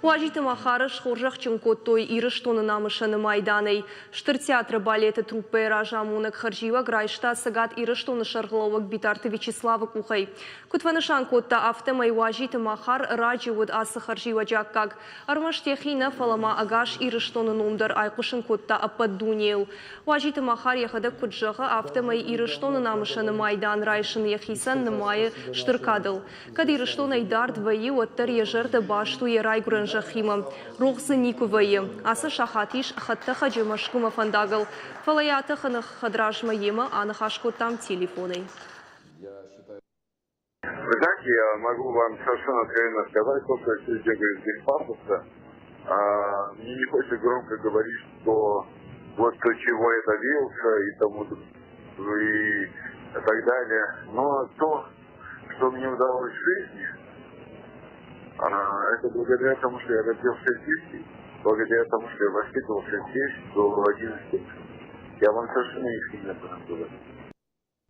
Уазиты Махары схорзӕхджын кодтой Ирыстоны намысӕны майданӕй. Стыр театры балеты труппӕйы разамонӕг хӕрзиуӕг райста Цӕгат Ирыстоны сӕргълӕууӕг Битарты Вячеславы къухӕй. Куыд фӕнысан кодта, афтӕмӕй Уазиты Махар раджы уыд ацы хӕрзиуӕджы аккаг. Ӕрмӕст йӕхи нӕ, фӕлӕ ма ӕгас Ирыстоны ном дӕр айхъуысын кодта ӕппӕт дунейыл. Уазиты Махар йӕхӕдӕг куыд зӕгъы, афтӕмӕй Ирыстоны намысӕны майдан райсын йӕхицӕн нымайы стыр кадыл. Кӕд Ирыстонӕй дард вӕййы, уӕддӕр йӕ зӕрдӕ баст у йӕ райгуырӕн зӕххимӕ. Рох дзы никуы вӕййы. Ацы сахат ис хӕдтӕхӕджы Мӕскуымӕ фӕндагыл. Фӕлӕ йӕ атӕхыны хӕдразмӕ йемӕ аныхас кодтам телефонӕй. Вы знаете, я могу вам совершенно откровенно сказать, то, что я везде говорю без пафоса. Мне не хочется громко говорить, что вот то, чего я добился и тому и так далее. Но то, что мне удалось в жизни, это благодаря тому, что я родился здесь, благодаря тому, что я воспитывался здесь до 11 лет. Я вам совершенно искренне об этом говорю.